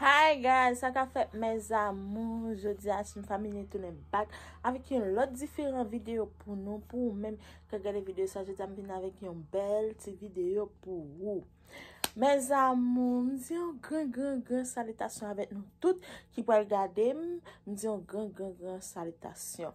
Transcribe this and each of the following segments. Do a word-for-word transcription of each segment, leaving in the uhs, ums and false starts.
Hi guys, sa k ap fèt mes amours? Jodi a Chin Family tounen back avèk yon lòt diferan videyo pou nou, pou ou menm k ap gade videyo sa. Jodi a m vin avèk yon bèl ti videyo pou ou. Mes amours, m di yon gran, gran, gran salitasyon avèk nou tout ki pral gade m. M di yon gran, gran, gran salitasyon.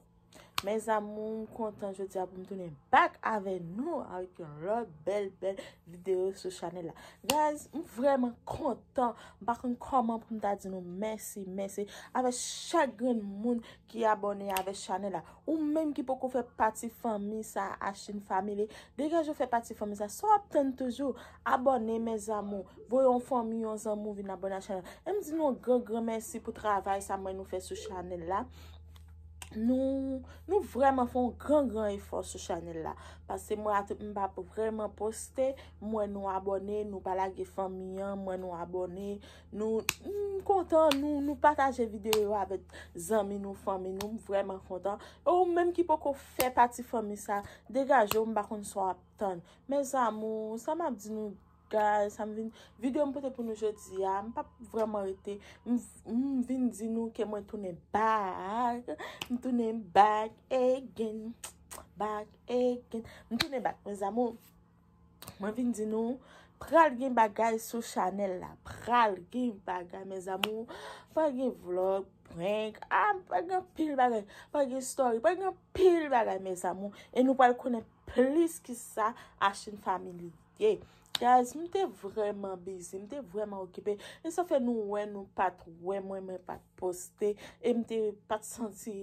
Mes amours, m kontan jodi a pou m tounen back avè nou avèk yon lòt bèl, bèl videyo sou chanèl la. Guys, m vrèman kontan. M pa konn kòman pou m ta di nou mèsi, mèsi avèk chak grenn moun ki abòne avèk chanèl la. Ou menm ki poko fè pati fanmi sa a, Chin Family, degaje w fè pati fanmi sa. Sa w ap tann toujou? Abòne, mes amours. Voye yon fanmi, yon zanmi w vin abòne a chanèl la. E m di nou yon gran, gran mèsi pou travay sa mwen nou fè sou chanèl la. Nou, nou vrèman fè yon gran, gran efò sou chanèl la. Paske mwen atout m pa vrèman poste, m wè nou abòne, nou pa lage fanmi an, m wè nou abòne, nou, m kontan, nou, nou pataje videyo yo avèk zanmi nou, fanmi nou, m vrèman kontan. E ou menm ki poko fè pati fanmi sa, degaje w, m pa konn sa w ap tann. Mes amours, sa m ap di nou, guys, sa m vin, videyo m pote pou nou jodi a, m p ap vrèman rete. M, m vin di nou ke mwen tounen back. M tounen back again. Back again. M tounen back, mes amours. Mwen vin di nou, pral gen bagay sou chanèl la. Pral gen bagay, mes amours. Pral gen vlog, prank. Ah, pral gen pil bagay. Pral gen story. Pral gen pil bagay, mes amours. E nou pral konnen plis ki sa a Chin Family ye. Guys, m te vrèman busy, m te vrèman okipe. E sa fè nou wè nou pa t wè mwen, mwen pa t poste. E m te pa t santi,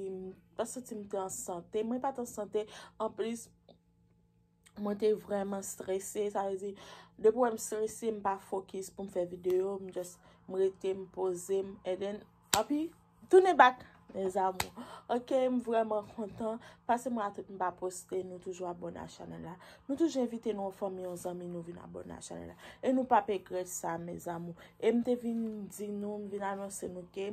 pa t santi m te an sante. Mwen pa t an sante. Anplis, mwen te vrèman strese. Sa vle di, depi w wè m strese, m pa fokis pou m fè videyo. M just, m rete, m poze m. And then, anpi, tounen back, mes amours. Ok, m vrèman kontan. Pase mwen atout m pa poste, nou toujou abòne a chanèl la. Nou toujou envite nou yon fanmi, yon zanmi nou vin abòne a chanèl la. E nou p ap regrèt sa, mes amours. E m te vin di nou, m vin anonse nou ke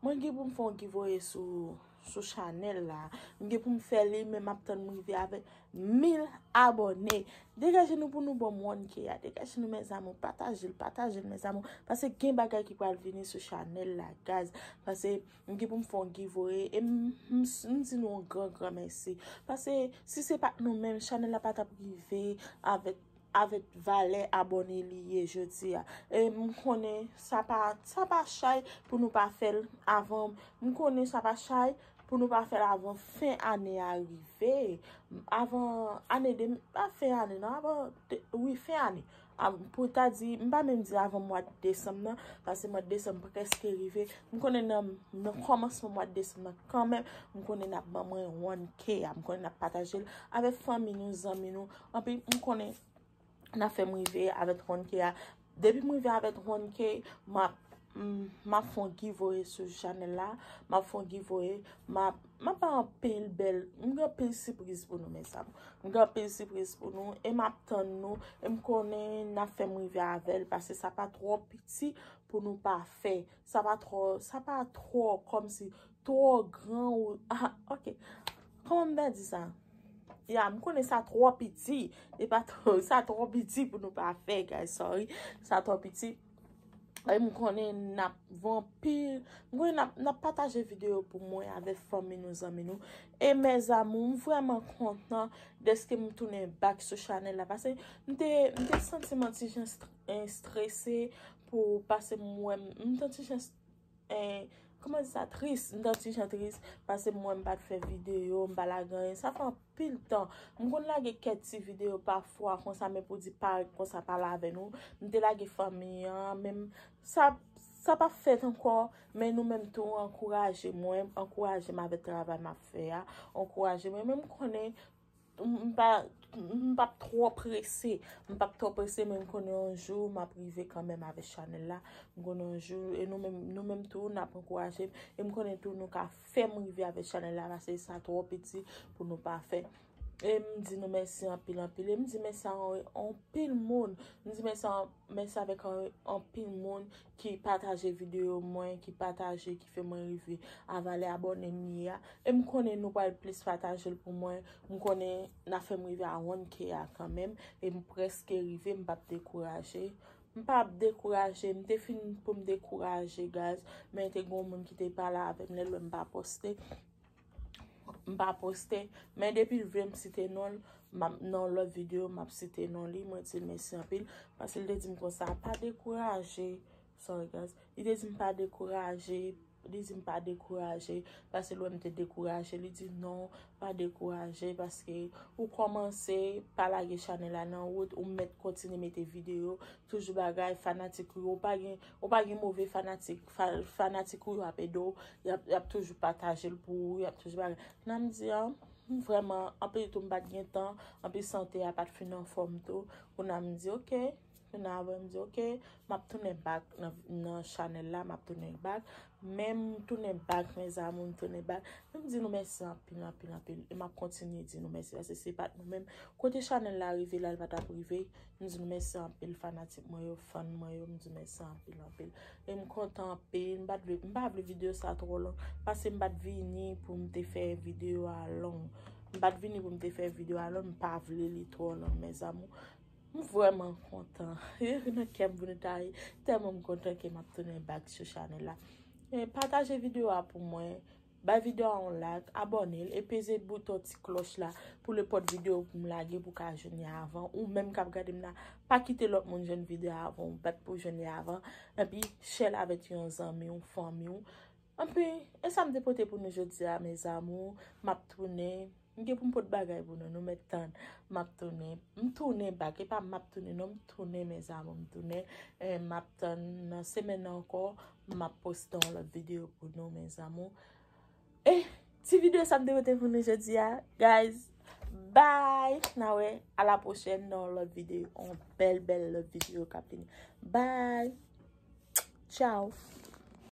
mwen gen pou m fè yon giveaway sou, sou chanèl la. M gen pou m fè li, men m ap tann m rive avèk mil abòne. Degaje nou pou nou ban m one K a. Degaje nou, mes amours. Pataje l, pataje l, mes amours. Paske gen bagay ki pral vini sou chanèl la, guys. Paske m gen pou m fè yon giveaway. E m, m, m di nou yon gran, gran mèsi. Paske si se pa t nou menm, chanèl la pa t ap rive avèk, avèk valè abòne li ye jodi a. E m konnen sa pa, sa pa chay pou nou pa fè l avan. M konnen sa pa chay pou nou pa fè l avan fen ane a rive. Avan ane de, pa fen ane non, avan, de, wi, fen ane. A, pou ta di, m pa menm di avan mwa desanm nan, paske mwa desanm prèske rive. M konnen nan, nan kòmansman mwa desanm nan kanmenm, m konnen n ap ban mwen one K a, m konnen n ap pataje l avèk fanmi nou, zanmi nou. Anpi, m konnen n ap fè m rive avèk one K a. Depi m rive avèk one K, m ap, m, m ap fè yon giveaway sou chanèl la. M ap fè yon giveaway. M ap, m ap bay anpil bèl, m gen anpil sipriz pou nou, mes amours. M gen anpil sipriz pou nou. E m ap tann nou. E m konnen n ap fè m rive avè l. Paske sa pa twò piti pou nou pa fè. Sa pa twò, sa pa twò kòmsi twò gran ou, ah, ok. Kòman m ta di sa? Ya, m konnen sa twò piti. E pa twò, sa twò piti pou nou pa fè, guys, sorry. Sa twò piti. E m konnen n ap vanpi, m konnen n ap, n ap pataje videyo pou mwen avèk fanmi nou, zanmi nou. E mes amours, m vrèman kontan dèske m tounen back sou chanèl la. Paske m te, m te santi m yon ti jan stre-, eh, strese pou, paske m wè m, m te yon ti jan, eh, kòman di sa, tris. M te yon ti jan tris paske m wè m pa t fè videyo, m pa lage anyen. Sa fè anpil tan. M konn lage kèk ti videyo pafwa konsa, men pou di parèt konsa pale avè nou. M te lage fanmi an, men m, sa, sa p ap fèt ankò, men nou menm tou ankouraje mwen, ankouraje m avèk travay m ap fè a, ankouraje mwen. Men m konnen m, m pa, m p ap twò prese, m p ap twò prese, men m konnen yon jou m ap rive kanmenm avèk chanèl la. M konnen yon jou, e nou menm, nou menm tou, n ap ankouraje m, e m konnen tou nou ka fè m rive avèk chanèl la, paske sa twò piti pou nou pa fè. E m di nou mèsi anpil, anpil. E m di mèsi a yon, anpil moun. M di mèsi a, mèsi avèk an, anpil moun ki pataje videyo mwen, ki pataje, ki fè mwen rive a valè abòne m ye a. E m konnen nou pral plis pataje l pou mwen. M konnen n a fè m rive a one K a kanmenm. E m prèske rive, m p ap dekouraje. M pa ap dekouraje, m te fin pou m dekouraje, guys, men te gen yon moun ki te pale avè m, lè l wè m pa poste. M pa poste, men depi l vle m site non l, m ap, nan lòt videyo, m ap site non li, mwen di l mèsi anpil, paske l te di m konsa, pa dekouraje, sorry guys, li te di m pa dekouraje, li di m pa dekouraje, paske l wè m te dekouraje, li di non, pa dekouraje, paske ou kòmanse, pa lage chanèl la nan wout, ou mèt kontinye mete videyo, toujou bagay, fanatik ou yo, ou pa gen, ou pa gen move fanatik, fa-, fanatik ou yo ap ede w, y ap, y ap toujou pataje l pou ou, y ap toujou bagay. Nan m di an, m vrèman, anpil tou m pa t gen tan, anpil sante a pa t fin anfòm tou, kounye a m di oke, kounye a m di oke, m ap tounen back nan, nan chanèl la, m ap tounen back, men m tounen back, mes amours, m tounen back, men m di nou mèsi anpil, anpil, anpil, e m ap kontinye di nou mèsi, paske se pa t nou menm, kote chanèl la rive la, l pa t ap rive, m di nou mèsi anpil, fanatik mwen yo, fan mwen yo, m di mèsi anpil, anpil. E m kontan anpil, m pa t vle, m pa vle videyo sa twò long, paske m pa t vini pou m te fè videyo a long. M pa t vini pou m te fè videyo a long, m pa vle li twò long, mes amours. M vrèman kontan. Nan kè m vini ta ye, tèlman m kontan ke m ap tounen back sou chanèl la. E pataje videyo a pou mwen. Bay videyo a yon like, abòne l e peze bouton ti klòch la pou nenpòt videyo pou m lage pou ka jwenn li avan. Ou menm k ap gade m la, pa kite lòt moun jwenn videyo a avan w, bat pou jwenn li avan. Epi, share l avèk yon zanmi w, fanmi w. Epi, e sa m te pote pou nou jodi a, mes amours. M ap tounen. M gen pou m pot bagay pou nou, nou mèt tann. M ap tounen. M tounen back, e pa m ap tounen, non, m tounen, mes amours, m tounen. E m ap tann nan semèn nan ankò, m ap poste yon lòt videyo pou nou, mes amours. E ti videyo sa m te pote pou nou jodi a, guys. Bye! N a wè, a la pwochèn nan yon lòt videyo, yon bèl, bèl lòt videyo k ap vini. Bye! Ciao!